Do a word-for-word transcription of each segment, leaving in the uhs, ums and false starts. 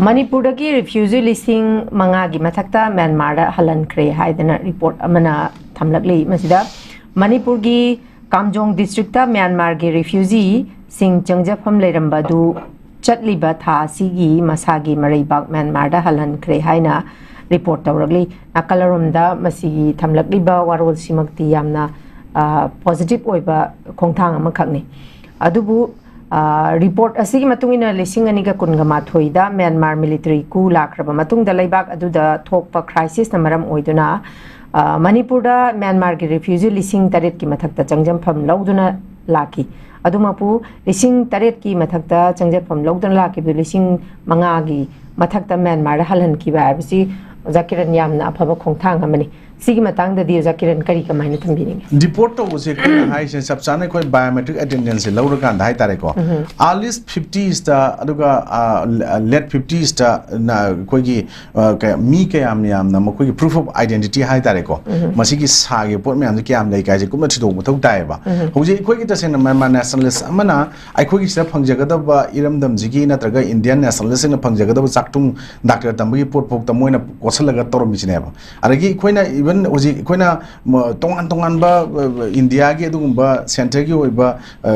ꯃꯅꯤꯄꯨꯔꯗꯒꯤ ꯔꯤꯐ꯭ꯌꯨꯖꯤ ꯂꯤꯁꯤꯡ ꯃꯉꯥꯒꯤ ꯃꯊꯛꯇ ꯃ꯭ꯌꯥꯟꯃꯥꯔꯗ ꯍꯜꯍꯟꯈ꯭ꯔꯦ ꯍꯥꯏꯗꯅ ꯔꯤꯄꯣꯔꯠ ꯑꯃꯅ ꯊꯝꯂꯛꯂꯤ꯫ ꯃꯁꯤꯗ ꯃꯅꯤꯄꯨꯔꯒꯤ ꯀꯥꯝꯖꯣꯡ ꯗꯤꯁꯇ꯭ꯔꯤꯛꯇ ꯃ꯭ꯌꯥꯟꯃꯥꯔꯒꯤ ꯔꯤꯐ꯭ꯌꯨꯖꯤꯁꯤꯡ ꯆꯪꯖꯐꯝ ꯂꯩꯔꯝꯕ ꯑꯗꯨ ꯆꯠꯂꯤꯕ ꯊꯥ ꯑꯁꯤꯒꯤ ꯃꯁꯥꯒꯤ ꯃꯔꯩꯕꯥꯛ ꯃ꯭ꯌꯥꯟꯃꯥꯔꯗ ꯍꯜꯍꯟꯈ꯭ꯔꯦ ꯍꯥꯏꯅ ꯔꯤꯄꯣꯔꯠ ꯇꯧꯔꯛꯂꯤ꯫ ꯅꯥꯀꯜ ꯑꯃꯔꯣꯝꯗ ꯃꯁꯤꯒꯤ ꯊꯝꯂꯛꯂꯤꯕ ꯋꯥꯔꯣꯜꯁꯤꯃꯛꯇꯤ ꯌꯥꯝꯅ ꯄꯣꯖꯤꯇꯤꯚ ꯑꯣꯏꯕ ꯈꯣꯡꯊꯥꯡ ꯑꯃꯈꯛꯅꯤ꯫ ꯑꯗꯨꯕꯨ ꯔꯤꯄꯣꯔꯠ ꯑꯁꯤꯒꯤ ꯃꯇꯨꯡ ꯏꯟꯅ ꯂꯤꯁꯤꯡ ꯑꯅꯤꯒ ꯀꯨꯟꯒ ꯃꯥꯊꯣꯏꯗ ꯃ꯭ꯌꯥꯟꯃꯥꯔ ꯃꯤꯂꯤꯇꯔꯤ ꯀꯨ ꯂꯥꯛꯈ꯭ꯔꯕ ꯃꯇꯨꯡꯗ ꯂꯩꯕꯥꯛ ꯑꯗꯨꯗ ꯊꯣꯛꯄ ꯈ꯭ꯔꯥꯏꯁꯤꯁꯅ ꯃꯔꯝ ꯑꯣꯏꯗꯨꯅ ꯃꯅꯤꯄꯨꯔꯗ ꯃ꯭ꯌꯥꯟꯃꯥꯔꯒꯤ ꯔꯤꯐ꯭ꯌꯨꯖꯤ ꯂꯤꯁꯤꯡ ꯇꯔꯦꯠꯀꯤ ꯃꯊꯛꯇ ꯆꯪꯖꯐꯝ ꯂꯧꯗꯨꯅ ꯂꯥꯛꯈꯤ꯫ ꯑꯗꯨꯃꯛꯄꯨ ꯂꯤꯁꯤꯡ ꯇꯔꯦꯠꯀꯤ ꯃꯊꯛꯇ ꯆꯪꯖꯐꯝ ꯂꯧꯗꯨꯅ ꯂꯥꯛꯈꯤꯕꯗꯨ ꯂꯤꯁꯤꯡ ꯃꯉꯥꯒꯤ ꯃꯊꯛꯇ ꯃ꯭ꯌꯥꯟꯃꯥꯔꯗ ꯍꯜꯍꯟꯈꯤꯕ ꯍꯥꯏꯕꯁꯤ ꯑꯣꯖꯥ ꯀꯤꯔꯟ ꯌꯥꯝꯅ ꯑꯐꯕ ꯈꯣꯡꯊꯥꯡ ꯑꯃꯅꯤ꯫ ꯁꯤꯒꯤ ꯃꯇꯥꯡꯗꯗꯤ ꯑꯣꯖꯥ ꯀꯤꯔꯟ ꯀꯔꯤ ꯀꯃꯥꯏꯅ ꯊꯝꯕꯤꯅꯤꯡꯉꯤ? ꯗꯤꯄꯣꯔꯠ ꯇꯧꯕꯁꯦ ꯑꯩꯈꯣꯏꯅ ꯍꯥꯏꯁꯦ ꯆꯞ ꯆꯥꯅ ꯑꯩꯈꯣꯏ ꯕꯥꯏꯑꯣꯃꯦꯇ꯭ꯔꯤꯛ ꯑꯦꯇꯦꯟꯗꯦꯟꯁꯁꯦ ꯂꯧꯔꯀꯥꯟꯗ ꯍꯥꯏꯇꯥꯔꯦꯀꯣ, ꯑꯥꯔꯂꯤꯁ ꯐꯤꯐꯇꯤꯁꯇ ꯑꯗꯨꯒ ꯂꯦꯠ ꯐꯤꯐꯇꯤꯁꯇ ꯑꯩꯈꯣꯏꯒꯤ ꯃꯤ ꯀꯌꯥꯝ ꯌꯥꯝꯅ ꯃꯈꯣꯏꯒꯤ ꯄ꯭ꯔꯨꯐ ꯑꯣꯐ ꯑꯥꯏꯗꯦꯟꯇꯤꯇꯤ ꯍꯥꯏꯇꯥꯔꯦꯀꯣ, ꯃꯁꯤꯒꯤ ꯁꯥꯈꯤꯕ ꯄꯣꯠ ꯃꯌꯥꯝꯁꯦ ꯀꯌꯥꯝ ꯂꯩ ꯀꯥꯏꯁꯦ ꯀꯨꯞꯅ ꯊꯤꯗꯣꯛꯄ ꯃꯊꯧ ꯇꯥꯏꯌꯦꯕ꯫ ꯍꯧꯖꯤꯛ ꯑꯩꯈꯣꯏꯒꯤ ꯇꯁꯦꯡꯅ ꯃ꯭ꯌꯥꯟꯃꯥꯔ ꯅꯦꯁꯅꯦꯂꯤꯁ ꯑꯃꯅ ꯑꯩꯈꯣꯏꯒꯤ ꯁꯤꯗ ꯐꯪꯖꯒꯗꯕ ꯏꯔꯝꯗꯝꯁꯤꯒꯤ ꯅꯠꯇ꯭ꯔꯒ ꯏꯟꯗꯤꯌꯟ ꯅꯦꯁꯅꯦꯂꯤꯁꯁꯤꯡꯅ ꯐꯪꯖꯒꯗꯕ ꯆꯥꯛꯊꯨꯡ ꯗꯥꯛꯇꯔ ꯇꯝꯕꯒꯤ ꯄꯣꯠ ꯐꯥꯎꯗ ꯃꯣꯏꯅ ꯀꯣꯠꯁꯤꯜꯂꯒ ꯇꯧꯔꯝꯃꯤꯁꯤꯅꯦꯕ꯫ ꯑꯗꯒꯤ ꯑꯩꯈꯣꯏꯅ ꯏꯚꯟ ꯍꯧꯖꯤꯛ ꯑꯩꯈꯣꯏꯅ ꯇꯣꯉꯥꯟ ꯇꯣꯉꯥꯟꯕ ꯏꯟꯗꯤꯌꯥꯒꯤ ꯑꯗꯨꯒꯨꯝꯕ ꯁꯦꯟꯇꯔꯒꯤ ꯑꯣꯏꯕ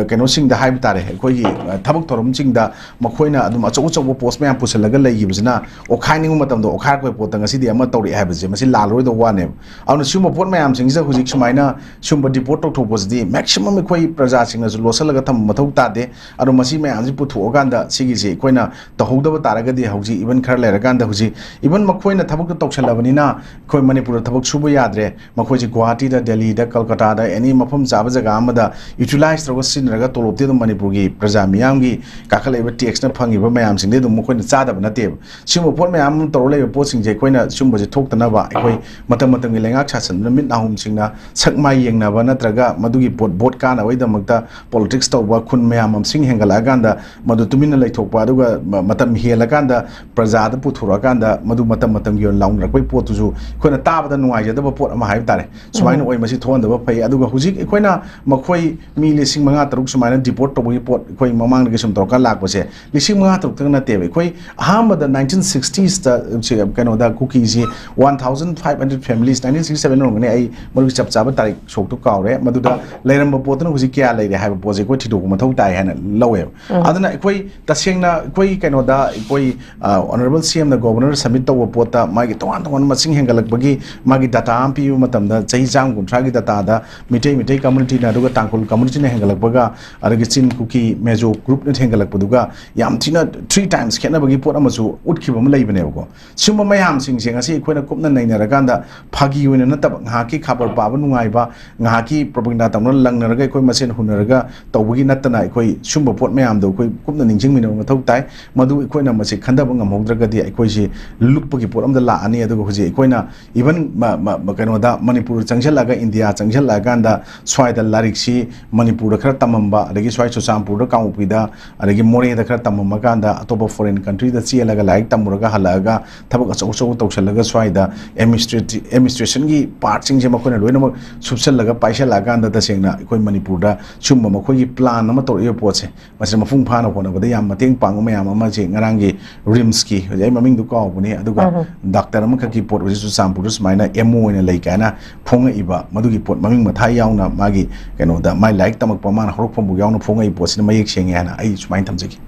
ꯀꯩꯅꯣꯁꯤꯡꯗ ꯍꯥꯏꯕ ꯇꯥꯔꯦ, ꯑꯩꯈꯣꯏꯒꯤ ꯊꯕꯛ ꯊꯧꯔꯝꯁꯤꯡꯗ ꯃꯈꯣꯏꯅ ꯑꯗꯨꯝ ꯑꯆꯧ ꯑꯆꯧꯕ ꯄꯣꯁ ꯃꯌꯥꯝ ꯄꯨꯁꯤꯜꯂꯒ ꯂꯩꯈꯤꯕꯁꯤꯅ ꯑꯣꯈꯥꯏꯅꯤꯡꯕ ꯃꯇꯝꯗ ꯑꯣꯈꯥꯏꯔꯛꯄꯒꯤ ꯄꯣꯠꯇ ꯉꯁꯤꯗꯤ ꯑꯃ ꯇꯧꯔꯛꯑꯦ ꯍꯥꯏꯕꯁꯦ ꯃꯁꯤ ꯂꯥꯜꯂꯔꯣꯏꯗꯕ ꯋꯥꯅꯦꯕ꯫ ꯑꯗꯨꯅ ꯁꯤꯒꯨꯝꯕ ꯄꯣꯠ ꯃꯌꯥꯝꯁꯤꯡꯁꯤꯗ ꯍꯧꯖꯤꯛ ꯁꯨꯃꯥꯏꯅ ꯁꯤꯒꯨꯝꯕ ꯗꯤꯄꯣꯔꯠ ꯇꯧꯊꯣꯛꯄꯁꯤꯗꯤ ꯃꯦꯛꯁꯤꯃꯝ ꯑꯩꯈꯣꯏ ꯄ꯭ꯔꯖꯥꯁꯤꯡꯅꯁꯨ ꯂꯣꯠꯁꯤꯜꯂꯒ ꯊꯝꯕ ꯃꯊꯧ ꯇꯥꯗꯦ꯫ ꯑꯗꯣ ꯃꯁꯤ ꯃꯌꯥꯝꯁꯤ ꯄꯨꯊꯣꯛꯑꯀꯥꯟꯗ ꯁꯤꯒꯤꯁꯤ ꯑꯩꯈꯣꯏꯅ ꯇꯧꯍꯧꯗꯕ ꯇꯥꯔꯒꯗꯤ ꯍꯧꯖꯤꯛ ꯏꯚꯟ ꯈꯔ ꯂꯩꯔꯀꯥꯟꯗ ꯍꯧꯖꯤꯛ ꯏꯚꯟ ꯃꯈꯣꯏꯅ ꯊꯕꯛꯇ ꯇꯧꯁꯜꯂꯕꯅꯤꯅ ꯑꯩꯈꯣꯏ ꯃꯅꯤꯄꯨꯔꯗ ꯊꯕꯛ ꯁꯨꯕ ꯌꯥꯗ꯭ꯔꯦ꯫ ꯃꯈꯣꯏꯁꯤ ꯒꯨꯋꯥꯍꯥꯇꯤꯗ, ꯗꯦꯜꯂꯤꯗ, ꯀꯜꯀꯇꯥꯗ, ꯑꯦꯅꯤ ꯃꯐꯝ ꯆꯥꯕ ꯖꯒꯥ ꯑꯃꯗ ꯌꯨꯇꯤꯂꯥꯏꯁ ꯇꯧꯔꯒ ꯁꯤꯖꯤꯟꯅꯔꯒ ꯇꯣꯂꯣꯞꯇꯤ ꯑꯗꯨꯝ ꯃꯅꯤꯄꯨꯔꯒꯤ ꯄ꯭ꯔꯖꯥ ꯃꯤꯌꯥꯝꯒꯤ ꯀꯥꯈꯠꯂꯛꯏꯕ ꯇꯦꯛꯁꯅ ꯐꯪꯉꯤꯕ ꯃꯌꯥꯝꯁꯤꯡꯗꯤ ꯑꯗꯨꯝ ꯃꯈꯣꯏꯅ ꯆꯥꯗꯕ ꯅꯠꯇꯦꯕ꯫ ꯁꯤꯒꯨꯝꯕ ꯄꯣꯠ ꯃꯌꯥꯝ ꯑꯃ ꯇꯧꯔ ꯂꯩꯕ ꯄꯣꯠꯁꯤꯡꯁꯦ ꯑꯩꯈꯣꯏꯅ ꯁꯤꯒꯨꯝꯕꯁꯦ ꯊꯣꯛꯇꯅꯕ ꯑꯩꯈꯣꯏ ꯃꯇꯝ ꯃꯇꯝꯒꯤ ꯂꯩꯉꯥꯛ ꯁꯥꯁꯟꯗꯨꯅ ꯃꯤꯠ ꯅꯥꯍꯨꯝꯁꯤꯡꯅ ꯁꯛ ꯃꯥꯏ ꯌꯦꯡꯅꯕ ꯅꯠꯇ꯭ꯔꯒ ꯃꯗꯨꯒꯤ ꯄꯣꯠ ꯚꯣꯠ ꯀꯥꯅꯕꯒꯤꯗꯃꯛꯇ ꯄꯣꯂꯤꯇꯤꯛꯁ ꯇꯧꯕ, ꯈꯨꯟ ꯃꯌꯥꯝ ꯃꯁꯤꯡ ꯍꯦꯟꯒꯠꯂꯛꯑꯀꯥꯟꯗ ꯃꯗꯨ ꯇꯨꯃꯤꯟꯅ ꯂꯩꯊꯣꯛꯄ, ꯑꯗꯨꯒ ꯃ-, ꯃꯇꯝ ꯍꯦꯜꯂꯀꯥꯟꯗ ꯄ꯭ꯔꯖꯥꯗ ꯄꯨꯊꯣꯔꯛꯑꯀꯥꯟꯗ ꯃꯗꯨ ꯃꯇꯝ ꯃꯇꯝꯒꯤ ꯑꯣꯏꯅ ꯂꯥꯎꯅꯔꯛꯄꯒꯤ ꯄꯣꯠꯇꯨꯁꯨ ꯑꯩꯈꯣꯏꯅ ꯇꯥꯕꯗ ꯅꯨꯡꯉꯥꯏ-, ꯌꯥꯗꯕ ꯄꯣꯠ ꯑꯃ ꯍꯥꯏꯕ ꯇꯥꯔꯦ꯫ ꯁꯨꯃꯥꯏꯅ ꯑꯣꯏ, ꯃꯁꯤ ꯊꯣꯛꯍꯟꯗꯕ ꯐꯩ꯫ ꯑꯗꯨꯒ ꯍꯧꯖꯤꯛ ꯑꯩꯈꯣꯏꯅ ꯃꯈꯣꯏ ꯃꯤ ꯂꯤꯁꯤꯡ ꯃꯉꯥ ꯇꯔꯨꯛ ꯁꯨꯃꯥꯏꯅ deport ꯇꯧꯕꯒꯤ ꯄꯣꯠ ꯑꯩꯈꯣꯏ ꯃꯃꯥꯡꯗꯒꯤ ꯁꯨꯝ ꯇꯧꯔꯀꯥꯟ ꯂꯥꯛꯄꯁꯦ, ꯂꯤꯁꯤꯡ ꯃꯉꯥ ꯇꯔꯨꯛꯇꯪ ꯅꯠꯇꯦꯕ꯫ ꯑꯩꯈꯣꯏ ꯑꯍꯥꯟꯕꯗ nineteen sixties ꯇ ꯁꯤ ꯀꯩꯅꯣꯗ ꯀꯨꯀꯤꯁꯤ one thousand five hundred families, nineteen sixty seven ꯑꯣꯏꯔꯝꯒꯅꯤ, ꯑꯩ ꯃꯗꯨꯒꯤ ꯆꯞ ꯆꯥꯕ ꯇꯥꯔꯤꯛ ꯁꯣꯛꯇꯨ ꯀꯥꯎꯔꯦ, ꯃꯗꯨꯗ ꯂꯩꯔꯝꯕ ꯄꯣꯠꯇꯨꯅ ꯍꯧꯖꯤꯛ ꯀꯌꯥ ꯂꯩꯔꯦ ꯍꯥꯏꯕ ꯄꯣꯠꯁꯦ ꯑꯩꯈꯣꯏ ꯊꯤꯗꯣꯛꯄ ꯃꯊꯧ ꯇꯥꯏ ꯍꯥꯏꯅ ꯂꯧꯋꯦꯕ꯫ ꯑꯗꯨꯅ ꯑꯩꯈꯣꯏ ꯇꯁꯦꯡꯅ ꯑꯩꯈꯣꯏ ꯀꯩꯅꯣꯗ ꯑꯩꯈꯣꯏ ꯑ, Honourable C M ꯅ Governor ꯗ submit ꯇꯧꯕ ꯄꯣꯠꯇ ꯃꯥꯒꯤ ꯇꯣꯉꯥꯟ ꯇꯣꯉꯥꯟꯕ ꯃꯁꯤꯡ ꯍꯦꯟꯒꯠꯂꯛꯄꯒꯤ ꯃꯥꯒꯤ data ꯑꯃ ꯄꯤꯕ ꯃꯇꯝꯗ, ꯆꯍꯤ ꯆꯥꯝꯃ ꯀꯨꯟꯊ꯭ꯔꯥꯒꯤ data ꯗ ꯃꯤꯇꯩ, ꯃꯤꯇꯩ community ꯅ, ꯑꯗꯨꯒ ꯇꯥꯡꯈꯨꯜ community ꯅ ꯍꯦꯟꯒꯠꯂꯛꯄꯒ, ꯑꯗꯒꯤ ꯆꯤꯟ, ꯀꯨꯀꯤ, ꯃꯦꯖꯣ group ꯅ ꯍꯦꯟꯒꯠꯂꯛꯄꯗꯨꯒ ꯌꯥꯝ ꯊꯤꯅ three times ꯈꯦꯠꯅꯕꯒꯤ ꯄꯣꯠ ꯑꯃꯁꯨ ꯎꯠꯈꯤꯕ ꯑꯃ ꯂꯩꯕꯅꯦꯕꯀꯣ꯫ ꯁꯤꯒꯨꯝꯕ ꯃꯌꯥꯝꯁꯤꯡꯁꯦ ꯉꯁꯤ ꯑꯩꯈꯣꯏꯅ ꯀꯨꯞꯅ ꯅꯩꯅꯔꯀꯥꯟꯗ, ꯐꯥꯒꯤ ꯑꯣꯏꯅ ꯅꯠꯇꯕ, ꯉꯥꯏꯍꯥꯛꯀꯤ ꯈꯕꯔ ꯄꯥꯕ ꯅꯨꯡꯉꯥꯏꯕ, ꯉꯥꯏꯍꯥꯛꯀꯤ propaganda ꯇꯧꯅ ꯂꯪꯅꯔꯒ ꯑꯩꯈꯣꯏ ꯃꯁꯦꯟ ꯍꯨꯟꯅꯔꯒ ꯇꯧꯕꯒꯤ ꯅꯠꯇꯅ, ꯑꯩꯈꯣꯏ ꯁꯨꯝꯕ ꯄꯣꯠ ꯃꯌꯥꯝꯗꯣ ꯑꯩꯈꯣꯏ ꯀꯨꯞꯅ ꯅꯤꯡꯁꯤꯡꯃꯤꯟꯅꯕ ꯃꯊꯧ ꯇꯥꯏ꯫ ꯃꯗꯨ ꯑꯩꯈꯣꯏꯅ ꯃꯁꯤ ꯈꯟꯊꯕ ꯉꯝꯍꯧꯗ꯭ꯔꯒꯗꯤ ꯑꯩꯈꯣꯏꯁꯤ ꯂꯨꯞꯄꯒꯤ ꯄꯣꯠ ꯑꯃꯗ ꯂꯥꯛꯑꯅꯤ꯫ ꯑꯗꯨꯒ ꯍꯧꯖꯤꯛ ꯑꯩꯈꯣꯏꯅ even ꯃ-, ꯃ-, ꯃ-, ꯀꯩꯅꯣꯗ, ꯃꯅꯤꯄꯨꯔ ꯆꯪꯁꯤꯜꯂꯛꯑꯒ, ꯏꯟꯗꯤꯌꯥ ꯆꯪꯁꯤꯜꯂꯛꯑꯀꯥꯟꯗ, ꯁ꯭ꯋꯥꯏꯗ ꯂꯥꯏꯔꯤꯛꯁꯤ ꯃꯅꯤꯄꯨꯔꯗ ꯈꯔ ꯇꯝꯃꯝꯕ, ꯑꯗꯒꯤ ꯁ꯭ꯋꯥꯏ ꯆꯨꯔꯆꯥꯟꯄꯨꯔꯗ, ꯀꯥꯡꯄꯣꯛꯄꯤꯗ, ꯑꯗꯒꯤ ꯃꯣꯔꯦꯗ ꯈꯔ ꯇꯝꯃꯝꯃꯀꯥꯟꯗ, ꯑꯇꯣꯞꯄ foreign country ꯗ ꯆꯦꯜꯂꯒ ꯂꯥꯏꯔꯤꯛ ꯇꯝꯃꯨꯔꯒ ꯍꯜꯂꯛꯑꯒ ꯊꯕꯛ ꯑꯆꯧ ꯑꯆꯧꯕ ꯇꯧꯁꯜꯂꯒ, ꯁ꯭ꯋꯥꯏꯗ administrati-, administration ꯒꯤ part ꯁꯤꯡꯁꯦ ꯃꯈꯣꯏꯅ ꯂꯣꯏꯅꯃꯛ ꯁꯨꯞꯆꯜꯂꯒ ꯄꯥꯏꯁꯜꯂꯛꯑꯀꯥꯟꯗ, ꯇꯁꯦꯡꯅ ꯑꯩꯈꯣꯏ ꯃꯅꯤꯄꯨꯔꯗ ꯁꯤꯒꯨꯝꯕ ꯃꯈꯣꯏꯒꯤ plan ꯑꯃ ꯇꯧꯔꯛꯏꯕ ꯄꯣꯠꯁꯦ, ꯃꯁꯤꯗ ꯃꯄꯨꯡ ꯐꯥꯅ ꯍꯣꯠꯅꯕꯗ ꯌꯥꯝ ꯃꯇꯦꯡ ꯄꯥꯡꯕ ꯃꯌꯥꯝ ꯑꯃꯁꯦ, ꯉꯔꯥꯡꯒꯤ ꯔꯤꯝꯁꯀꯤ, ꯍꯧꯖꯤꯛ ꯑꯩ ꯃꯃꯤꯡꯗꯨ ꯀꯥꯎꯕꯅꯦ, ꯑꯗꯨꯒ ꯗꯥꯛꯇꯔ ꯑꯃꯈꯛꯀꯤ ꯄꯣꯠ ꯍꯧꯖꯤꯛ ꯆꯨꯔꯆꯥꯟꯄꯨꯔꯗ ꯁꯨꯃꯥꯏꯅ M O ꯑꯣꯏꯅ ꯂꯩ ꯀꯥꯏꯅ ꯐꯣꯡꯉꯛꯏꯕ, ꯃꯗꯨꯒꯤ ꯄꯣꯠ ꯃꯃꯤꯡ ꯃꯊꯥ ꯌꯥꯎꯅ, ꯃꯥꯒꯤ ꯀꯩꯅꯣꯗ, ꯃꯥꯏ ꯂꯥꯏꯔꯤꯛ ꯇꯝꯃꯛꯄ ꯃꯥꯅ ꯍꯧꯔꯛꯐꯝꯕꯨ ꯌꯥꯎꯅ ꯐꯣꯡꯉꯛꯏ ꯄꯣꯠꯁꯤꯅ ꯃꯌꯦꯛ ꯁꯦꯡꯉꯦ ꯍꯥꯏꯅ ꯑꯩ ꯁꯨꯃꯥꯏꯅ ꯊꯝꯖꯒꯦ꯫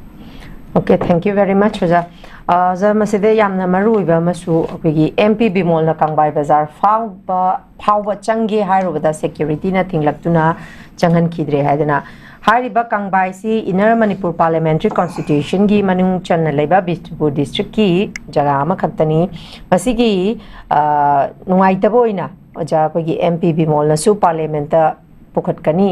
Okay, thank you very much, ꯑꯣꯖꯥ꯫ ꯑ, ꯑꯣꯖꯥ, ꯃꯁꯤꯗ ꯌꯥꯝꯅ ꯃꯔꯨ ꯑꯣꯏꯕ ꯑꯃꯁꯨ, ꯑꯩꯈꯣꯏꯒꯤ M P ꯕꯤꯃꯣꯜꯅ ꯀꯪꯕꯥꯏ ꯕꯖꯥꯔ ꯐꯥꯎꯕ, ꯐꯥꯎꯕ ꯆꯪꯒꯦ ꯍꯥꯏꯔꯨꯕꯗ security ꯅ ꯊꯤꯡꯂꯛꯇꯨꯅ ꯆꯪꯍꯟꯈꯤꯗ꯭ꯔꯦ ꯍꯥꯏꯗꯅ꯫ ꯍꯥꯏꯔꯤꯕ ꯀꯪꯕꯥꯏꯁꯤ Inner Manipur Parliamentary Constitution ꯒꯤ ꯃꯅꯨꯡ ꯆꯟꯅ ꯂꯩꯕ ꯕꯤꯁꯅꯨꯄꯨꯔ district ꯀꯤ ꯖꯒꯥ ꯑꯃꯈꯛꯇꯅꯤ꯫ ꯃꯁꯤꯒꯤ, ꯑ, ꯅꯨꯡꯉꯥꯏꯇꯕ ꯑꯣꯏꯅ ꯑꯣꯖꯥ, ꯑꯩꯈꯣꯏꯒꯤ M P ꯕꯤꯃꯣꯜꯅꯁꯨ Parliament ꯇ ꯄꯨꯈꯠꯀꯅꯤ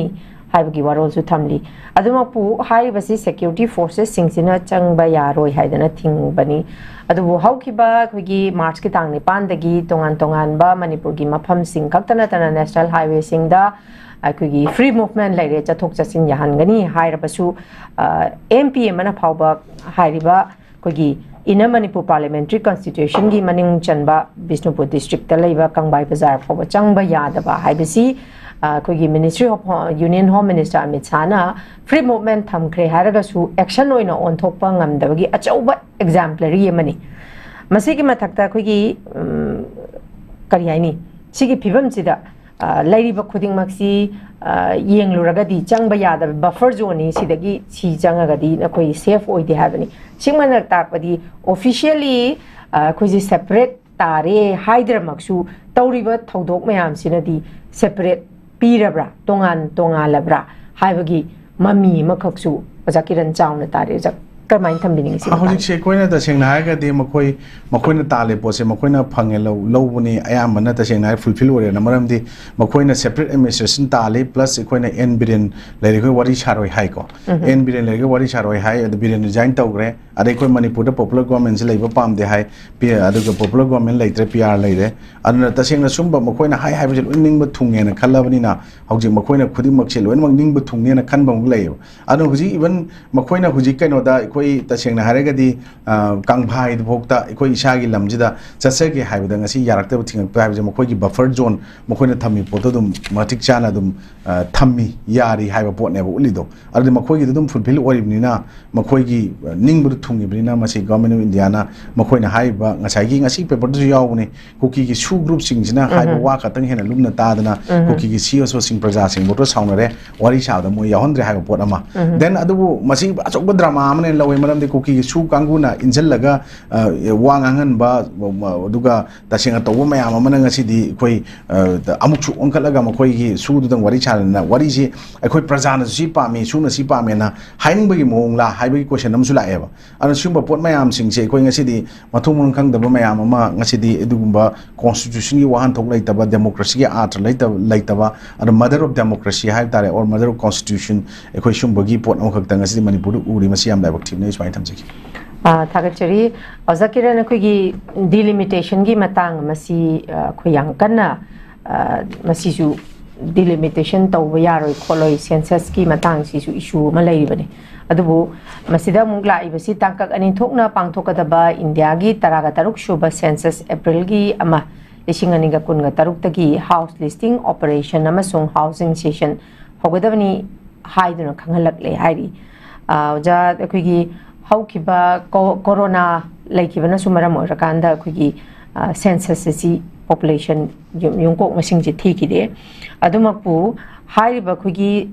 ꯍꯥꯏꯕꯒꯤ ꯋꯥꯔꯣꯜꯁꯨ ꯊꯝꯂꯤ꯫ ꯑꯗꯨꯃꯛꯄꯨ ꯍꯥꯏꯔꯤꯕꯁꯤ security forces ꯁꯤꯡꯁꯤꯅ ꯆꯪꯕ ꯌꯥꯔꯣꯏ ꯍꯥꯏꯗꯅ ꯊꯤꯡꯕꯅꯤ꯫ ꯑꯗꯨꯕꯨ ꯍꯧꯈꯤꯕ ꯑꯩꯈꯣꯏꯒꯤ March ꯀꯤ ꯇꯥꯡ ꯅꯤꯄꯥꯟꯗꯒꯤ ꯇꯣꯉꯥꯟ ꯇꯣꯉꯥꯟꯕ ꯃꯅꯤꯄꯨꯔꯒꯤ ꯃꯐꯝꯁꯤꯡ ꯈꯛꯇ ꯅꯠꯇꯅ national highway ꯁꯤꯡꯗ ꯑꯩꯈꯣꯏꯒꯤ free movement ꯂꯩꯔꯦ, ꯆꯠꯊꯣꯛ ꯆꯠꯁꯤꯟ ꯌꯥꯍꯟꯒꯅꯤ ꯍꯥꯏꯔꯕꯁꯨ, ꯑ, M P ꯑꯃꯅ ꯐꯥꯎꯕ ꯍꯥꯏꯔꯤꯕ ꯑꯩꯈꯣꯏꯒꯤ Inner Manipur Parliamentary Constitution ꯒꯤ ꯃꯅꯨꯡ ꯆꯟꯕ ꯕꯤꯁꯅꯨꯄꯨꯔ district ꯇ ꯂꯩꯕ ꯀꯪꯕꯥꯏ ꯕꯖꯥꯔ ꯐꯥꯎꯕ ꯆꯪꯕ ꯌꯥꯗꯕ ꯍꯥꯏꯕꯁꯤ, ꯑ, ꯑꯩꯈꯣꯏꯒꯤ Ministry of Ho-, Union Home Minister Amit ꯁꯥꯍꯅ free movement ꯊꯝꯈ꯭ꯔꯦ ꯍꯥꯏꯔꯒꯁꯨ action ꯑꯣꯏꯅ ꯑꯣꯟꯊꯣꯛꯄ ꯉꯝꯗꯕꯒꯤ ꯑꯆꯧꯕ exemplary ꯑꯃꯅꯤ꯫ ꯃꯁꯤꯒꯤ ꯃꯊꯛꯇ ꯑꯩꯈꯣꯏꯒꯤ, ꯎꯝ, ꯀꯔꯤ ꯍꯥꯏꯅꯤ, ꯁꯤꯒꯤ ꯐꯤꯕꯝꯁꯤꯗ, ꯑ, ꯂꯩꯔꯤꯕ ꯈꯨꯗꯤꯡꯃꯛꯁꯤ, ꯑ, ꯌꯦꯡꯂꯨꯔꯒꯗꯤ ꯆꯪꯕ ꯌꯥꯗꯕ buffer zone ꯅꯤ, ꯁꯤꯗꯒꯤ ꯁꯤ ꯆꯪꯉꯒꯗꯤ ꯅꯈꯣꯏ safe ꯑꯣꯏꯗꯦ ꯍꯥꯏꯕꯅꯤ꯫ ꯁꯤꯃꯅ ꯇꯥꯛꯄꯗꯤ officially, ꯑ, ꯑꯩꯈꯣꯏꯁꯦ separate ꯇꯥꯔꯦ ꯍꯥꯏꯗ꯭ꯔꯃꯛꯁꯨ, ꯇꯧꯔꯤꯕ ꯊꯧꯗꯣꯛ ꯃꯌꯥꯝꯁꯤꯅꯗꯤ separate ꯄꯤꯔꯕ꯭ꯔꯥ, ꯇꯣꯉꯥꯟ ꯇꯣꯉꯥꯜꯂꯕ꯭ꯔꯥ ꯍꯥꯏꯕꯒꯤ ꯃꯃꯤ ꯑꯃꯈꯛꯁꯨ ꯑꯣꯖꯥ ꯀꯤꯔꯟ ꯆꯥꯎꯅ ꯇꯥꯔꯦ꯫ ꯑꯣꯖꯥ, ꯀꯔꯝꯍꯥꯏꯅ ꯊꯝꯕꯤꯅꯤꯡꯉꯤ ꯁꯤ ꯃꯇꯥꯡꯗ? ꯍꯧꯖꯤꯛꯁꯦ ꯑꯩꯈꯣꯏꯅ ꯇꯁꯦꯡꯅ ꯍꯥꯏꯔꯒꯗꯤ ꯃꯈꯣꯏ, ꯃꯈꯣꯏꯅ ꯇꯥꯜꯂꯤ ꯄꯣꯠꯁꯦ ꯃꯈꯣꯏꯅ ꯐꯪꯉꯦ ꯂꯧ-, ꯂꯧꯕꯅꯤ꯫ ꯑꯌꯥꯝꯕꯅ ꯇꯁꯦꯡꯅ ꯍꯥꯏꯔ fulfill ꯑꯣꯏꯔꯦꯅ, ꯃꯔꯝꯗꯤ ꯃꯈꯣꯏꯅ separate administration ꯇꯥꯜꯂꯤ, plus ꯑꯩꯈꯣꯏꯅ ꯑꯦꯟ ꯕꯤꯔꯦꯟ ꯂꯩꯔꯤꯈꯣꯏ ꯋꯥꯔꯤ ꯁꯥꯔꯣꯏ ꯍꯥꯏꯀꯣ꯫ ꯎꯝ꯫ ꯑꯦꯟ ꯕꯤꯔꯦꯟ ꯂꯩꯔꯤꯈꯣꯏ ꯋꯥꯔꯤ ꯁꯥꯔꯣꯏ ꯍꯥꯏ, ꯑꯗꯨ ꯕꯤꯔꯦꯟ resign ꯇꯧꯈ꯭ꯔꯦ꯫ ꯑꯗꯩ ꯑꯩꯈꯣꯏ ꯃꯅꯤꯄꯨꯔꯗ popular government ꯁꯦ ꯂꯩꯕ ꯄꯥꯝꯗꯦ ꯍꯥꯏ, ꯄꯤ-, ꯑꯗꯨꯒ popular government ꯂꯩꯇ꯭ꯔꯦ, ꯄꯤ ꯑꯥꯔ ꯂꯩꯔꯦ꯫ ꯑꯗꯨꯅ ꯇꯁꯦꯡꯅ ꯁꯨꯝꯕ ꯃꯈꯣꯏꯅ ꯍꯥꯏ ꯍꯥꯏꯕꯁꯦ ꯂꯣꯏ ꯅꯤꯡꯕ ꯊꯨꯡꯉꯦꯅ ꯈꯜꯂꯕꯅꯤꯅ, ꯍꯧꯖꯤꯛ ꯃꯈꯣꯏꯅ ꯈꯨꯗꯤꯡꯃꯛꯁꯦ ꯂꯣꯏꯅꯃꯛ ꯅꯤꯡꯕ ꯊꯨꯡꯅꯦꯅ ꯈꯟꯕ ꯑꯃꯨꯛ ꯂꯩꯌꯦꯕ꯫ ꯑꯗꯣ ꯍꯧꯖꯤꯛ even ꯃꯈꯣꯏꯅ ꯍꯧꯖꯤꯛ ꯀꯩꯅꯣꯗ, ꯑꯩꯈꯣꯏ ꯇꯁꯦꯡꯅ ꯍꯥꯏꯔꯒꯗꯤ, ꯑ, ꯀꯪꯐꯥꯏꯗꯨꯐꯥꯎꯗ ꯑꯩꯈꯣꯏ ꯏꯁꯥꯒꯤ ꯂꯝꯁꯤꯗ ꯆꯠꯆꯒꯦ ꯍꯥꯏꯕꯗ ꯉꯁꯤ ꯌꯥꯔꯛꯇꯕ, ꯊꯤꯡꯉꯛꯄ ꯍꯥꯏꯕꯁꯦ ꯃꯈꯣꯏꯒꯤ buffer zone ꯃꯈꯣꯏꯅ ꯊꯝꯃꯤ ꯄꯣꯠꯇꯣ ꯑꯗꯨꯝ ꯃꯇꯤꯛ ꯆꯥꯅ ꯑꯗꯨꯝ, ꯑ, ꯊꯝꯃꯤ, ꯌꯥꯔꯤ ꯍꯥꯏꯕ ꯄꯣꯠꯅꯦꯕ ꯎꯠꯂꯤꯗꯣ꯫ ꯑꯗꯨꯗꯤ ꯃꯈꯣꯏꯒꯤꯗ ꯑꯗꯨꯝ fulfill ꯑꯣꯏꯔꯤꯕꯅꯤꯅ, ꯃꯈꯣꯏꯒꯤ, ꯑ, ꯅꯤꯡꯕꯗ ꯊꯨꯡꯉꯤꯕꯅꯤꯅ, ꯃꯁꯤ Government of India ꯅ ꯃꯈꯣꯏꯅ ꯍꯥꯏꯔꯤꯕ, ꯉꯁꯥꯏꯒꯤ ꯉꯁꯤ paper ꯗꯁꯨ ꯌꯥꯎꯕꯅꯤ, ꯀꯨꯀꯤꯒꯤ ꯁꯨ group ꯁꯤꯡꯁꯤꯅ ꯎꯝ꯫ ꯍꯥꯏꯕ ꯋꯥ ꯈꯛꯇꯪ ꯍꯦꯟꯅ ꯂꯨꯝꯅ ꯇꯥꯗꯅ, ꯎꯝ꯫ ꯀꯨꯀꯤꯒꯤ ꯁꯤ ꯑꯣ ꯁꯣꯁꯤꯡ ꯄ꯭ꯔꯖꯥꯁꯤꯡꯕꯨ ꯁꯥꯎꯅꯔꯦ, ꯋꯥꯔꯤ ꯁꯥꯕꯗ ꯃꯣꯏ ꯌꯥꯎꯍꯟꯗ꯭ꯔꯦ ꯍꯥꯏꯕ ꯄꯣꯠ ꯑꯃ꯫ ꯎꯝ꯫ Then ꯑꯗꯨꯕꯨ ꯃꯁꯤ ꯑꯆꯧꯕ drama ꯑꯃꯅ ꯂꯧꯋꯦ, ꯃꯔꯝꯗꯤ ꯀꯨꯀꯤꯒꯤ ꯁꯨ ꯀꯥꯡꯕꯨꯅ ꯏꯟꯁꯤꯜꯂꯒ, ꯑ, ꯋꯥ ꯉꯥꯡꯍꯟꯕ, ꯑꯗꯨꯒ ꯇꯁꯦꯡꯅ ꯇꯧꯕ ꯃꯌꯥꯝ ꯑꯃꯅ ꯉꯁꯤꯗꯤ ꯑꯩꯈꯣꯏ, ꯑ, ꯑꯃꯨꯛꯁꯨ ꯑꯣꯟꯈꯠꯂꯒ ꯃꯈꯣꯏꯒꯤ ꯁꯨꯗꯨꯗꯪ ꯋꯥꯔꯤ ꯁꯥꯗꯅ, ꯋꯥꯔꯤꯁꯤ ꯑꯩꯈꯣꯏ ꯄ꯭ꯔꯖꯥꯅꯁꯨ ꯁꯤ ꯄꯥꯝꯃꯤ, ꯁꯨꯅ ꯁꯤ ꯄꯥꯝꯃꯦꯅ ꯍꯥꯏꯅꯤꯡꯕꯒꯤ ꯃꯑꯣꯡꯂꯥ ꯍꯥꯏꯕꯒꯤ question ꯑꯃꯁꯨ ꯂꯥꯛꯑꯦꯕ꯫ ꯑꯗꯨꯅ ꯁꯤꯒꯨꯝꯕ ꯄꯣꯠ ꯃꯌꯥꯝꯁꯤꯡꯁꯦ ꯑꯩꯈꯣꯏ ꯉꯁꯤꯗꯤ ꯃꯊꯣꯡ ꯃꯔꯝ ꯈꯪꯗꯕ ꯃꯌꯥꯝ ꯑꯃ, ꯉꯁꯤꯗꯤ ꯑꯗꯨꯒꯨꯝꯕ constitution ꯒꯤ ꯋꯥꯍꯟꯊꯣꯛ ꯂꯩꯇꯕ, democracy ꯒꯤ ꯑꯥꯔꯊ ꯂꯩꯇꯕ, ꯂꯩꯇꯕ, ꯑꯗꯣ mother of democracy ꯍꯥꯏꯕ ꯇꯥꯔꯦ, or mother of constitution, ꯑꯩꯈꯣꯏ ꯁꯤꯒꯨꯝꯕꯒꯤ ꯄꯣꯠ ꯑꯃꯈꯛꯇ ꯉꯁꯤꯗꯤ ꯃꯅꯤꯄꯨꯔꯗ ꯎꯔꯤ꯫ ꯃꯁꯤ ꯌꯥꯝ ꯂꯥꯏꯕꯛ ꯊꯤꯕꯅꯤ, ꯑꯩ ꯁꯨꯃꯥꯏꯅ ꯊꯝꯖꯒꯦ꯫ ꯑꯥ, ꯊꯥꯒꯠꯆꯔꯤ꯫ ꯑꯣꯖꯥ ꯀꯤꯔꯟ, ꯑꯩꯈꯣꯏꯒꯤ delimitation ꯒꯤ ꯃꯇꯥꯡ ꯑꯃꯁꯤ, ꯑ, ꯑꯩꯈꯣꯏ ꯌꯥꯝ ꯀꯟꯅ, ꯑ, ꯃꯁꯤꯁꯨ delimitation ꯇꯧꯕ ꯌꯥꯔꯣꯏ ꯈꯣꯠꯂꯣꯏ, census ꯀꯤ ꯃꯇꯥꯡꯁꯤꯁꯨ issue ꯑꯃ ꯂꯩꯔꯤꯕꯅꯤ꯫ ꯑꯗꯨꯕꯨ ꯃꯁꯤꯗ ꯑꯃꯨꯛ ꯂꯥꯛꯏꯕꯁꯤ ꯇꯥꯡꯀꯛ ꯑꯅꯤ ꯊꯣꯛꯅ ꯄꯥꯡꯊꯣꯛꯀꯗꯕ ꯏꯟꯗꯤꯌꯥꯒꯤ ꯇꯔꯥꯒ ꯇꯔꯨꯛ ꯁꯨꯕ ꯁꯦꯟꯁꯁ ꯑꯦꯄ꯭ꯔꯤꯜꯒꯤ ꯑꯃ, ꯂꯤꯁꯤꯡ ꯑꯅꯤꯒ ꯀꯨꯟꯒ ꯇꯔꯨꯛꯇꯒꯤ ꯍꯥꯎꯁ ꯂꯤꯁꯇꯤꯡ ꯑꯣꯄꯔꯦꯁꯟ ꯑꯃꯁꯨꯡ ꯍꯥꯎꯁꯤꯡ ꯁꯦꯁꯟ ꯍꯧꯒꯗꯕꯅꯤ ꯍꯥꯏꯗꯨꯅ ꯈꯪꯍꯜꯂꯛꯂꯦ ꯍꯥꯏꯔꯤ꯫ ꯑ, ꯑꯣꯖꯥ, ꯑꯩꯈꯣꯏꯒꯤ ꯍꯧꯈꯤꯕ ꯀꯣ-, ꯀꯣꯔꯣꯅꯥ ꯂꯩꯈꯤꯕꯅꯁꯨ ꯃꯔꯝ ꯑꯣꯏꯔꯀꯥꯟꯗ ꯑꯩꯈꯣꯏꯒꯤ, ꯑ, ꯁꯦꯟꯁꯁ ꯑꯁꯤ ꯄꯣꯄꯨꯂꯦꯁꯟ ꯌꯨꯝ-, ꯌꯨꯝꯀꯣꯛ ꯃꯁꯤꯡꯁꯦ ꯊꯤꯈꯤꯗꯦ꯫ ꯑꯗꯨꯃꯛꯄꯨ ꯍꯥꯏꯔꯤꯕ ꯑꯩꯈꯣꯏꯒꯤ,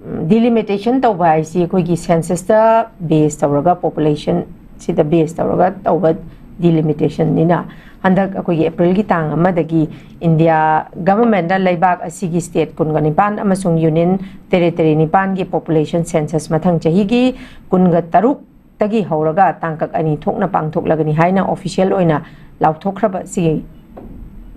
ꯎꯝ, ꯗꯤꯂꯤꯃꯤꯇꯦꯁꯟ ꯇꯧꯕ ꯍꯥꯏꯁꯤ ꯑꯩꯈꯣꯏꯒꯤ ꯁꯦꯟꯁꯁꯇ ꯕꯦꯁ ꯇꯧꯔꯒ, ꯄꯣꯄꯨꯂꯦꯁꯟꯁꯤꯗ ꯕꯦꯁ ꯇꯧꯔꯒ ꯇꯧꯕ ꯗꯤꯂꯤꯃꯤꯇꯦꯁꯟꯅꯤꯅ, ꯍꯟꯗꯛ ꯑꯩꯈꯣꯏꯒꯤ ꯑꯦꯄ꯭ꯔꯤꯜꯒꯤ ꯇꯥꯡ ꯑꯃꯗꯒꯤ ꯏꯟꯗꯤꯌꯥ ꯒꯚꯔꯟꯃꯦꯟꯠꯅ ꯂꯩꯕꯥꯛ ꯑꯁꯤꯒꯤ ꯁ꯭ꯇꯦꯠ ꯀꯨꯟꯒ ꯅꯤꯄꯥꯟ ꯑꯃꯁꯨꯡ ꯌꯨꯅꯤꯌꯟ ꯇꯦꯔꯤꯇꯣꯔꯤ ꯅꯤꯄꯥꯟꯒꯤ ꯄꯣꯄꯨꯂꯦꯁꯟ ꯁꯦꯟꯁꯁ ꯃꯊꯪ ꯆꯍꯤꯒꯤ ꯀꯨꯟꯒ ꯇꯔꯨꯛꯇꯒꯤ ꯍꯧꯔꯒ ꯇꯥꯡꯀꯛ ꯑꯅꯤ ꯊꯣꯛꯅ ꯄꯥꯡꯊꯣꯛꯂꯒꯅꯤ ꯍꯥꯏꯅ ꯑꯣꯐꯤꯁꯤꯌꯦꯜ ꯑꯣꯏꯅ ꯂꯥꯎꯊꯣꯛꯈ꯭ꯔꯕ ꯁꯤꯒꯤ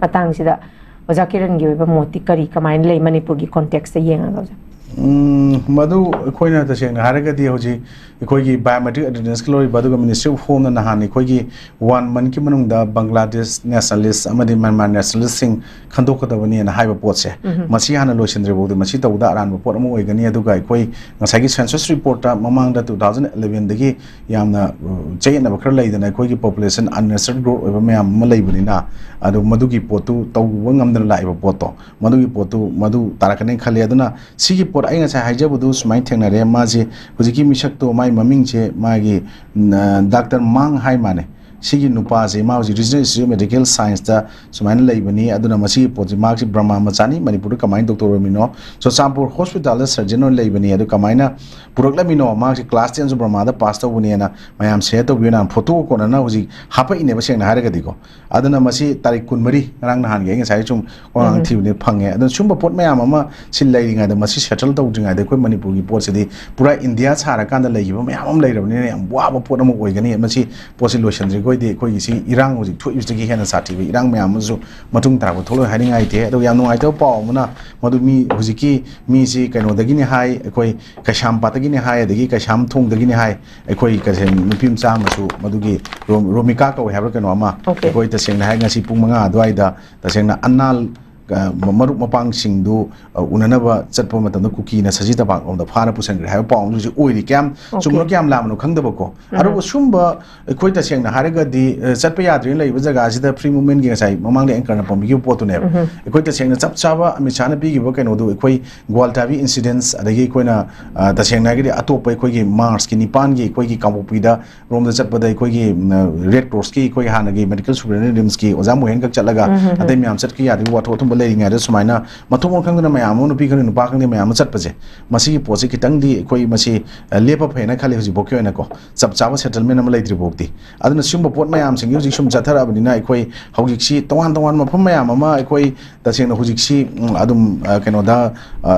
ꯃꯇꯥꯡꯁꯤꯗ ꯑꯣꯖꯥ ꯀꯤꯔꯟꯒꯤ ꯑꯣꯏꯕ ꯃꯣꯠꯇꯤ ꯀꯔꯤ, ꯀꯃꯥꯏꯅ ꯂꯩ ꯃꯅꯤꯄꯨꯔꯒꯤ ꯀꯣꯟꯇꯦꯛꯁꯇ ꯌꯦꯡꯉꯒ, ꯑꯣꯖꯥ? ꯎꯝ, ꯃꯗꯨ ꯑꯩꯈꯣꯏꯅ ꯇꯁꯦꯡꯅ ꯍꯥꯏꯔꯒꯗꯤ ꯍꯧꯖꯤꯛ ꯑꯩꯈꯣꯏꯒꯤ ꯕꯥꯏꯑꯣꯃꯦꯇ꯭ꯔꯤꯛ ꯑꯦꯇꯦꯟꯗꯦꯟꯁꯀꯤ ꯂꯧꯔꯤꯕ, ꯑꯗꯨꯒ ꯃꯤꯅꯤꯁꯇ꯭ꯔꯤ ꯑꯣꯐ ꯍꯣꯝꯅ ꯅꯍꯥꯟ ꯑꯩꯈꯣꯏꯒꯤ ꯋꯥꯟ ꯃꯟꯠꯀꯤ ꯃꯅꯨꯡꯗ ꯕꯪꯒ꯭ꯂꯥꯗꯦꯁ ꯅꯦꯁꯅꯦꯂꯤꯁ ꯑꯃꯗꯤ ꯃ꯭ꯌꯥꯟꯃꯥꯔ ꯅꯦꯁꯅꯦꯂꯤꯁꯁꯤꯡ ꯈꯟꯗꯣꯛꯀꯗꯕꯅꯦꯅ ꯍꯥꯏꯕ ꯄꯣꯠꯁꯦ, ꯎꯝ꯫ ꯃꯁꯤ ꯍꯥꯟꯅ ꯂꯣꯏꯁꯤꯟꯗ꯭ꯔꯤꯐꯥꯎꯗꯤ ꯃꯁꯤ ꯇꯧꯕꯗ ꯑꯔꯥꯟꯕ ꯄꯣꯠ ꯑꯃ ꯑꯣꯏꯒꯅꯤ꯫ ꯑꯗꯨꯒ ꯑꯩꯈꯣꯏ ꯉꯁꯥꯏꯒꯤ ꯁꯦꯟꯁꯁ ꯔꯤꯄꯣꯔꯠꯇ ꯃꯃꯥꯡꯗ two thousand elevenꯗꯒꯤ ꯌꯥꯝꯅ, ꯑ, ꯆꯌꯦꯠꯅꯕ ꯈꯔ ꯂꯩꯗꯅ, ꯑꯩꯈꯣꯏꯒꯤ ꯄꯣꯄꯨꯂꯦꯁꯟ ꯑꯟꯅꯦꯁꯔꯦꯜ ꯒ꯭ꯔꯣꯠ ꯑꯣꯏꯕ ꯃꯌꯥꯝ ꯑꯃ ꯂꯩꯕꯅꯤꯅ, ꯑꯗꯨ ꯃꯗꯨꯒꯤ ꯄꯣꯠꯇꯨ ꯇꯧꯕ ꯉꯝꯗꯅ ꯂꯥꯛꯏꯕ ꯄꯣꯠꯇꯣ, ꯃꯗꯨꯒꯤ ꯄꯣꯠꯇꯨ ꯃꯗꯨ ꯇꯥꯔꯛꯀꯅꯤ ꯈꯜꯂꯤ꯫ ꯑꯗꯨꯅ ꯁꯤꯒꯤ ꯄꯣꯠ ꯑꯩ ꯉꯁꯥꯏ ꯍꯥꯏꯖꯕꯗꯨ ꯁꯨꯃꯥꯏꯅ ꯊꯦꯡꯅꯔꯦ꯫ ꯃꯥꯁꯦ ꯍꯧꯖꯤꯛꯀꯤ ꯃꯤꯁꯛꯇꯣ, ꯃꯥꯒꯤ ꯃꯃꯤꯡꯁꯦ ꯃꯥꯒꯤ, ꯅ, ꯗꯥꯛꯇꯔ ꯃꯥꯡ ꯍꯥꯏ ꯃꯥꯅꯦ꯫ ꯁꯤꯒꯤ ꯅꯨꯄꯥꯁꯦ, ꯃꯥ ꯍꯧꯖꯤꯛ ꯔꯤꯖꯅꯦꯜ ꯏꯟꯁꯇꯤꯇ꯭ꯌꯨꯠ ꯑꯣꯐ ꯃꯦꯗꯤꯀꯦꯜ ꯁꯥꯏꯟꯁꯇ ꯁꯨꯃꯥꯏꯅ ꯂꯩꯕꯅꯤ꯫ ꯑꯗꯨꯅ ꯃꯁꯤꯒꯤ ꯄꯣꯠꯁꯤ, ꯃꯍꯥꯛꯁꯤ ꯕ꯭ꯔꯍꯃ ꯃꯆꯥꯅꯤ, ꯃꯅꯤꯄꯨꯔꯗ ꯀꯃꯥꯏꯅ ꯗꯣꯛꯇꯔ ꯑꯣꯏꯔꯝꯃꯤꯅꯣ? ꯆꯨꯔꯆꯥꯟꯄꯨꯔ ꯍꯣꯁꯄꯤꯇꯥꯜꯗ ꯁꯔꯖꯟ ꯑꯣꯏꯅ ꯂꯩꯕꯅꯤ꯫ ꯑꯗꯨ ꯀꯃꯥꯏꯅ ꯄꯨꯔꯛꯂꯝꯃꯤꯅꯣ? ꯃꯍꯥꯛꯁꯤ ꯀ꯭ꯂꯥꯁ ꯇꯦꯟꯁꯨ ꯕ꯭ꯔꯍꯃꯗ ꯄꯥꯁ ꯇꯧꯕꯅꯦꯅ ꯃꯌꯥꯝ ꯁꯤꯌꯔ ꯇꯧꯕꯤꯌꯨꯅ ꯐꯣꯇꯣꯒ ꯀꯣꯟꯅꯅ ꯍꯧꯖꯤꯛ ꯍꯥꯄꯛꯏꯅꯦꯕ, ꯁꯦꯡꯅ ꯍꯥꯏꯔꯒꯗꯤꯀꯣ꯫ ꯑꯗꯨꯅ ꯃꯁꯤ ꯇꯥꯔꯤꯛ ꯀꯨꯟꯃꯔꯤ, ꯉꯔꯥꯡ ꯅꯍꯥꯟꯒꯤ ꯑꯩ ꯉꯁꯥꯏ ꯁꯨꯝ ꯋꯥꯉꯥꯡ ꯎꯝ꯫ ꯊꯤꯕꯅꯤ ꯐꯪꯉꯦ꯫ ꯑꯗꯨꯅ ꯁꯨꯝꯕ ꯄꯣꯠ ꯃꯌꯥꯝ ꯑꯃ ꯁꯤ ꯂꯩꯔꯤꯉꯩꯗ, ꯃꯁꯤ ꯁꯦꯇꯜ ꯇꯧꯗ꯭ꯔꯤꯉꯩꯗ, ꯑꯩꯈꯣꯏ ꯃꯅꯤꯄꯨꯔꯒꯤ ꯄꯣꯠꯁꯤꯗꯤ ꯄꯨꯔꯥ ꯏꯟꯗꯤꯌꯥ ꯁꯥꯔꯀꯥꯟꯗ ꯂꯩꯈꯤꯕ ꯃꯌꯥꯝ ꯑꯃ ꯂꯩꯔꯕꯅꯤꯅ ꯌꯥꯝ ꯋꯥꯕ ꯄꯣꯠ ꯑꯃ ꯑꯣꯏꯒꯅꯤ꯫ ꯃꯁꯤ ꯄꯣꯠꯁꯤ ꯂꯣꯏꯁꯤꯟꯗ꯭ꯔꯤꯈꯣꯏꯗꯤ ꯑꯩꯈꯣꯏꯒꯤ ꯁꯤ ꯏꯔꯥꯡ ꯍꯧꯖꯤꯛ ꯊꯣꯛꯏꯕꯁꯤꯗꯒꯤ ꯍꯦꯟꯅ ꯁꯥꯊꯤꯕ ꯏꯔꯥꯡ ꯃꯌꯥꯝ ꯑꯃꯁꯨ ꯃꯇꯨꯡ ꯇꯥꯔꯛꯄ ꯊꯣꯛꯂꯣꯏ ꯍꯥꯏꯅꯤꯡꯉꯥꯏ ꯂꯩꯇꯦ꯫ ꯑꯗꯨꯒ ꯌꯥꯝ ꯅꯨꯡꯉꯥꯏꯇꯕ ꯄꯥꯎ ꯑꯃꯅ, ꯃꯗꯨ ꯃꯤ ꯍꯧꯖꯤꯛꯀꯤ ꯃꯤꯁꯤ ꯀꯩꯅꯣꯗꯒꯤꯅꯤ ꯍꯥꯏ, ꯑꯩꯈꯣꯏ ꯀꯩꯁꯥꯝꯄꯥꯠꯇꯒꯤꯅꯤ ꯍꯥꯏ, ꯑꯗꯒꯤ ꯀꯩꯁꯥꯝꯊꯣꯡꯗꯒꯤꯅꯤ ꯍꯥꯏ꯫ ꯑꯩꯈꯣꯏ ꯀꯩꯁꯦ ꯅꯨꯄꯤ ꯃꯆꯥ ꯑꯃꯁꯨ, ꯃꯗꯨꯒꯤ ꯔꯣ-, ꯔꯣꯃꯤꯀꯥ ꯀꯧꯋꯦ ꯍꯥꯏꯕ꯭ꯔꯥ ꯀꯩꯅꯣ ꯑꯃ, OK꯫ ꯑꯩꯈꯣꯏ ꯇꯁꯦꯡꯅ ꯍꯥꯏ ꯉꯁꯤ ꯄꯨꯡ ꯃꯉꯥ ꯑꯗꯨꯋꯥꯏꯗ ꯇꯁꯦꯡꯅ ꯑꯅꯥꯜ ꯑ, ꯃ-, ꯃꯔꯨꯞ ꯃꯄꯥꯡꯁꯤꯡꯗꯨ, ꯑ, ꯎꯅꯅꯕ ꯆꯠꯄ ꯃꯇꯝꯗ ꯀꯨꯀꯤꯅ ꯁꯖꯤ ꯇꯝꯄꯥꯛꯂꯣꯝꯗ ꯐꯥꯅ ꯄꯨꯁꯤꯟꯈ꯭ꯔꯦ ꯍꯥꯏꯕ ꯄꯥꯎ ꯑꯃꯁꯨ ꯍꯧꯖꯤꯛ ꯑꯣꯏꯔꯤ꯫ ꯀꯌꯥꯝ Okay. ꯆꯨꯝꯕꯅꯣ, ꯀꯌꯥꯝ ꯂꯥꯟꯕꯅꯣ ꯈꯪꯗꯕꯀꯣ꯫ ꯎꯝ꯫ ꯑꯗꯨꯕꯨ ꯁꯨꯝꯕ ꯑꯩꯈꯣꯏ ꯇꯁꯦꯡꯅ ꯍꯥꯏꯔꯒꯗꯤ, ꯑ, ꯆꯠꯄ ꯌꯥꯗ꯭ꯔꯦꯅ ꯂꯩꯔꯤꯕ ꯖꯒꯥꯁꯤꯗ free movementꯀꯤ ꯉꯁꯥꯏ ꯃꯃꯥꯡꯗ anchorꯅ ꯄꯟꯕꯤꯈꯤꯕ ꯄꯣꯠꯇꯨꯅꯦꯕ꯫ ꯎꯝ꯫ ꯑꯩꯈꯣꯏ ꯇꯁꯦꯡꯅ ꯆꯞ ꯆꯥꯕ ꯑꯃꯤꯠ ꯁꯥꯍꯅ ꯄꯤꯈꯤꯕ ꯀꯩꯅꯣꯗꯨ ꯑꯩꯈꯣꯏ ꯒ꯭ꯋꯥꯜꯇꯥꯕꯤ incidents, ꯑꯗꯒꯤ ꯑꯩꯈꯣꯏꯅ, ꯑ, ꯇꯁꯦꯡꯅ ꯍꯥꯏꯔꯒꯗꯤ ꯑꯇꯣꯞꯄ ꯑꯩꯈꯣꯏꯒꯤ Marchꯀꯤ ꯅꯤꯄꯥꯟꯒꯤ ꯑꯩꯈꯣꯏꯒꯤ ꯀꯥꯡꯄꯣꯛꯄꯤꯗ ꯔꯣꯝꯗ ꯆꯠꯄꯗ ꯑꯩꯈꯣꯏꯒꯤ, ꯎꯝ, Redcrossꯀꯤ ꯑꯩꯈꯣꯏ ꯍꯥꯟꯅꯒꯤ medical superintendent RIMSꯀꯤ ꯑꯣꯖꯥ ꯃꯣꯍꯦꯟ ꯈꯛ ꯆꯠꯂꯒ ꯎꯝ, ꯎꯝ, ꯎꯝ꯫ ꯑꯇꯩ ꯃꯌꯥꯝ ꯆꯠꯀꯦ ꯌꯥꯗꯕꯒꯤ ꯋꯥꯊꯣꯛ ꯑꯊꯨꯝꯕ ꯂꯩꯔꯤꯉꯩꯗ ꯁꯨꯃꯥꯏꯅ ꯃꯊꯣꯡ ꯃꯔꯝ ꯈꯪꯗꯅ ꯃꯌꯥꯝ ꯑꯃ, ꯅꯨꯄꯤ ꯈꯪꯗꯦ ꯅꯨꯄꯥ ꯈꯪꯗꯦ ꯃꯌꯥꯝ ꯑꯃ ꯆꯠꯄꯁꯦ, ꯃꯁꯤꯒꯤ ꯄꯣꯠꯁꯤ ꯈꯤꯇꯪꯗꯤ ꯑꯩꯈꯣꯏ ꯃꯁꯤ, ꯑ, ꯂꯦꯞꯄ ꯐꯩꯅ ꯈꯜꯂꯤ ꯍꯧꯖꯤꯛꯐꯥꯎꯒꯤ ꯑꯣꯏꯅꯀꯣ꯫ ꯆꯞ ꯆꯥꯕ settlement ꯑꯃ ꯂꯩꯇ꯭ꯔꯤ ꯐꯥꯎꯗꯤ꯫ ꯑꯗꯨꯅ ꯁꯤꯒꯨꯝꯕ ꯄꯣꯠ ꯃꯌꯥꯝꯁꯤꯡꯁꯤ ꯍꯧꯖꯤꯛ ꯁꯨꯝ ꯆꯠꯊꯔꯛꯑꯕꯅꯤꯅ ꯑꯩꯈꯣꯏ ꯍꯧꯖꯤꯛꯁꯤ ꯇꯣꯉꯥꯟ ꯇꯣꯉꯥꯟꯕ ꯃꯐꯝ ꯃꯌꯥꯝ ꯑꯃ ꯑꯩꯈꯣꯏ ꯇꯁꯦꯡꯅ ꯍꯧꯖꯤꯛꯁꯤ, ꯎꯝ, ꯑꯗꯨꯝ, ꯑ, ꯀꯩꯅꯣꯗ, ꯑ,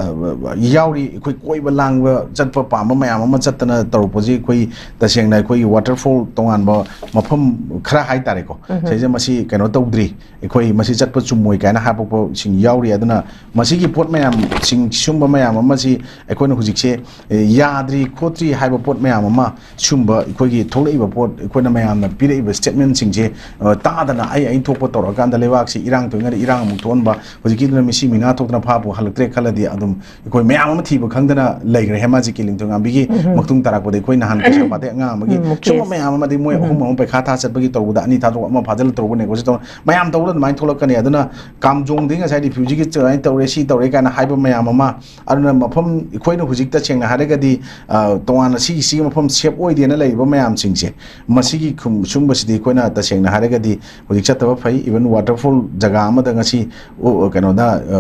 ꯌꯥꯎꯔꯤ꯫ ꯑꯩꯈꯣꯏ ꯀꯣꯏꯕ ꯂꯥꯡꯕ ꯆꯠꯄ ꯄꯥꯝꯕ ꯃꯌꯥꯝ ꯑꯃ ꯆꯠꯇꯅ ꯇꯧꯔꯛꯄꯁꯤ ꯑꯩꯈꯣꯏ ꯇꯁꯦꯡꯅ ꯑꯩꯈꯣꯏꯒꯤ waterfall ꯇꯣꯉꯥꯟꯕ ꯃꯐꯝ ꯈꯔ ꯍꯥꯏꯇꯥꯔꯦꯀꯣ, ꯎꯝ꯫ ꯁꯤꯁꯦ ꯃꯁꯤ ꯀꯩꯅꯣ ꯇꯧꯗ꯭ꯔꯤ꯫ ꯑꯩꯈꯣꯏ ꯃꯁꯤ ꯆꯠꯄ ꯆꯨꯝꯃꯣꯏ ꯀꯥꯏꯅ ꯍꯥꯏꯔꯛꯄꯁꯤꯡ ꯌꯥꯎꯔꯤ꯫ ꯑꯗꯨꯅ ꯃꯁꯤꯒꯤ ꯄꯣꯠ ꯃꯌꯥꯝꯁꯤꯡ, ꯁꯤꯒꯨꯝꯕ ꯃꯌꯥꯝ ꯑꯃꯁꯤ ꯑꯩꯈꯣꯏꯅ ꯍꯧꯖꯤꯛꯁꯦ, ꯑꯦ, ꯌꯥꯗ꯭ꯔꯤ ꯈꯣꯠꯇ꯭ꯔꯤ ꯍꯥꯏꯕ ꯄꯣꯠ ꯃꯌꯥꯝ ꯑꯃ, ꯁꯤꯒꯨꯝꯕ ꯑꯩꯈꯣꯏꯒꯤ ꯊꯣꯛꯂꯛꯏꯕ ꯄꯣꯠ, ꯑꯩꯈꯣꯏꯅ ꯃꯌꯥꯝꯅ ꯄꯤꯔꯛꯏꯕ statementꯁꯤꯡꯁꯦ, ꯑ, ꯇꯥꯗꯅ ꯑꯩ ꯑꯩ ꯊꯣꯛꯄ ꯇꯧꯔꯀꯥꯟꯗ ꯂꯩꯕꯥꯛꯁꯤ ꯏꯔꯥꯡ ꯊꯣꯛꯏꯉꯩꯗ ꯏꯔꯥꯡ ꯑꯃꯨꯛ ꯊꯣꯛꯍꯟꯕ, ꯍꯧꯖꯤꯛꯀꯤꯗꯨꯅ ꯃꯤꯁꯤ ꯃꯤꯅꯥ ꯊꯣꯛꯇꯅ ꯐꯥꯕ ꯍꯜꯂꯛꯇ꯭ꯔꯦ ꯈꯜꯂꯗꯤ ꯑꯗꯨꯝ ꯑꯩꯈꯣꯏ ꯃꯌꯥꯝ ꯑꯃ ꯊꯤꯕ ꯈꯪꯗꯅ ꯂꯩꯈ꯭ꯔꯦ꯫ ꯍꯦꯃꯥꯖꯤꯠꯀꯤ ꯂꯤꯡꯊꯣꯏꯉꯥꯝꯕꯤꯒꯤ ꯎꯝ, ꯎꯝ꯫ ꯃꯇꯨꯡ ꯇꯥꯔꯛꯄꯗꯒꯤ ꯑꯩꯈꯣꯏ ꯅꯍꯥꯟ ꯀꯩꯁꯥꯝꯄꯥꯠꯇꯒꯤ ꯑꯉꯥꯡ ꯑꯃꯒꯤ ꯎꯝ, ꯁꯨꯝꯕ ꯃꯨꯀꯦꯁ꯫ ꯃꯌꯥꯝ ꯑꯃꯗꯤ ꯃꯣꯏ ꯎꯝ, ꯎꯝ꯫ ꯑꯍꯨꯝ ꯑꯃ ꯄꯩꯈꯥ ꯊꯥ ꯆꯠꯄꯒꯤ ꯇꯧꯕꯗ ꯑꯅꯤ ꯊꯥꯗꯣꯛ ꯑꯃ ꯐꯥꯖꯤꯜꯂ ꯇꯧꯕ ꯅꯦꯒꯣꯁꯤꯌꯦꯠ ꯇꯧꯅ ꯃꯌꯥꯝ ꯇꯧꯕꯗ ꯑꯗꯨꯃꯥꯏꯅ ꯊꯣꯛꯂꯛꯀꯅꯤ꯫ ꯑꯗꯨꯅ ꯀꯥꯝꯖꯣꯡꯗꯒꯤ ꯉꯁꯥꯏ ꯔꯤꯐ꯭ꯌꯨꯖꯤꯒꯤ ꯁꯨꯃꯥꯏꯅ ꯇꯧꯔꯦ, ꯁꯤ ꯇꯧꯔꯦ ꯀꯥꯏꯅ ꯍꯥꯏꯕ ꯃꯌꯥꯝ ꯑꯃ, ꯑꯗꯨꯅ ꯃꯐꯝ ꯑꯩꯈꯣꯏꯅ ꯍꯧꯖꯤꯛ ꯇꯁꯦꯡꯅ ꯍꯥꯏꯔꯒꯗꯤ, ꯑ, ꯇꯣꯉꯥꯟꯅ ꯁꯤꯒꯤ, ꯁꯤꯒꯤ ꯃꯐꯝ ꯁꯦꯞ ꯑꯣꯏꯗꯦꯅ ꯂꯩꯔꯤꯕ ꯃꯌꯥꯝꯁꯤꯡꯁꯦ, ꯃꯁꯤꯒꯤ ꯈꯨꯝ-, ꯁꯨꯝꯕꯁꯤꯗꯤ ꯑꯩꯈꯣꯏꯅ ꯇꯁꯦꯡꯅ ꯍꯥꯏꯔꯒꯗꯤ ꯍꯧꯖꯤꯛ ꯆꯠꯇꯕ ꯐꯩ꯫ Even waterfall ꯖꯒꯥ ꯑꯃꯗ ꯉꯁꯤ, ꯑꯣ, ꯀꯩꯅꯣꯗ, ꯑ,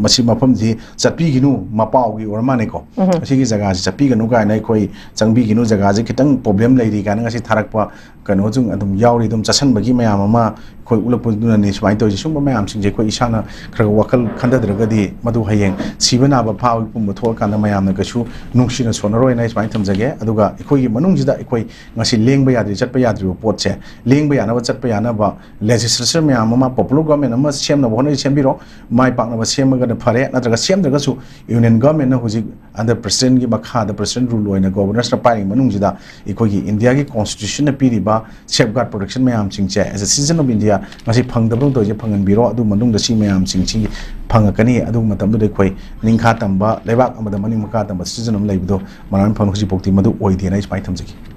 ꯃꯁꯤ ꯃꯐꯝꯁꯤ ꯆꯠꯄꯤꯒꯅꯨ, ꯃꯄꯥꯎꯒꯤ ꯑꯣꯏꯔ ꯃꯥꯜꯂꯦꯀꯣ꯫ ꯎꯝ꯫ ꯑꯁꯤꯒꯤ ꯖꯒꯥꯁꯤ ꯆꯠꯄꯤꯒꯅꯨ ꯀꯥꯏꯅ, ꯑꯩꯈꯣꯏ ꯆꯪꯕꯤꯒꯅꯨ, ꯖꯒꯥꯁꯤ ꯈꯤꯇꯪ problem ꯂꯩꯔꯤ ꯀꯥꯏꯅ ꯉꯁꯤ ꯊꯥꯔꯛꯄ ꯀꯩꯅꯣꯁꯨ ꯑꯗꯨꯝ ꯌꯥꯎꯔꯤ꯫ ꯑꯗꯨꯝ ꯆꯠꯁꯟꯕꯒꯤ ꯃꯌꯥꯝ ꯑꯃ ꯑꯩꯈꯣꯏ ꯎꯠꯂꯛꯄꯗꯨꯅꯅꯤ ꯁꯨꯃꯥꯏꯅ ꯇꯧꯔꯤꯁꯦ꯫ ꯁꯨꯝꯕ ꯃꯌꯥꯝꯁꯤꯡꯁꯦ ꯑꯩꯈꯣꯏ ꯏꯁꯥꯅ ꯈꯔ ꯈꯔ ꯋꯥꯈꯜ ꯈꯟꯊꯗ꯭ꯔꯒꯗꯤ ꯃꯗꯨ ꯍꯌꯦꯡ ꯁꯤꯕ ꯅꯥꯕ ꯐꯥꯕ ꯄꯨꯝꯕ ꯊꯣꯛꯑꯀꯥꯟꯗ ꯃꯌꯥꯝꯅ ꯀꯩꯁꯨ ꯅꯨꯡꯁꯤꯅ ꯁꯣꯟꯅꯔꯣꯏꯅ ꯑꯩ ꯁꯨꯃꯥꯏꯅ ꯊꯝꯖꯒꯦ꯫ ꯑꯗꯨꯒ ꯑꯩꯈꯣꯏꯒꯤ ꯃꯅꯨꯡꯁꯤꯗ ꯑꯩꯈꯣꯏ ꯉꯁꯤ ꯂꯦꯡꯕ ꯌꯥꯗ꯭ꯔꯤ, ꯆꯠꯄ ꯌꯥꯗ꯭ꯔꯤꯕ ꯄꯣꯠꯁꯦ, ꯂꯦꯡꯕ ꯌꯥꯅꯕ, ꯆꯠꯄ ꯌꯥꯅꯕ legislation ꯃꯌꯥꯝ ꯑꯃ, popular government ꯑꯃ ꯁꯦꯝꯅꯕ ꯍꯣꯠꯅꯔꯤ, ꯁꯦꯝꯕꯤꯔꯣ꯫ ꯃꯥꯏ ꯄꯥꯛꯅꯕ ꯁꯦꯝꯃꯒ ꯐꯔꯦ, ꯅꯠꯇ꯭ꯔꯒ ꯁꯦꯝꯗ꯭ꯔꯒꯁꯨ ꯌꯨꯅꯤꯌꯟ ꯒꯚꯔꯟꯃꯦꯟꯠꯅ ꯍꯧꯖꯤꯛ under president ꯀꯤ ꯃꯈꯥꯗ president rule ꯑꯣꯏꯅ ꯒꯣꯕꯔꯅꯔꯁꯅ ꯄꯥꯏꯔꯤꯕ ꯃꯅꯨꯡꯁꯤꯗ ꯑꯩꯈꯣꯏꯒꯤ ꯏꯟꯗꯤꯌꯥꯒꯤ constitution ꯅ ꯄꯤꯔꯤꯕ safeguard protection ꯃꯌꯥꯝꯁꯤꯡꯁꯦ as a citizen of India ꯉꯁꯤ ꯐꯪꯗꯕꯗꯧꯅ ꯇꯧꯔꯤꯁꯦ ꯐꯪꯍꯟꯕꯤꯔꯣ꯫ ꯑꯗꯨ ꯃꯇꯨꯡꯗ ꯁꯤ ꯃꯌꯥꯝꯁꯤꯡꯁꯤ ꯐꯪꯉꯛꯀꯅꯤ꯫ ꯑꯗꯨ ꯃꯇꯝꯗꯨꯗ ꯑꯩꯈꯣꯏ ꯅꯤꯡꯈꯥ ꯇꯝꯕ, ꯂꯩꯕꯥꯛ ꯑꯃꯗ ꯃꯅꯤꯡ ꯃꯈꯥ ꯇꯝꯕ citizen ꯑꯃ ꯂꯩꯕꯗꯣ ꯃꯔꯥꯡ ꯐꯪ ꯍꯧꯖꯤꯛꯐꯥꯎꯗꯤ ꯃꯗꯨ ꯑꯣꯏꯗꯦꯅ ꯑꯩ ꯁꯨꯃꯥꯏꯅ ꯊꯝꯖꯒꯦ꯫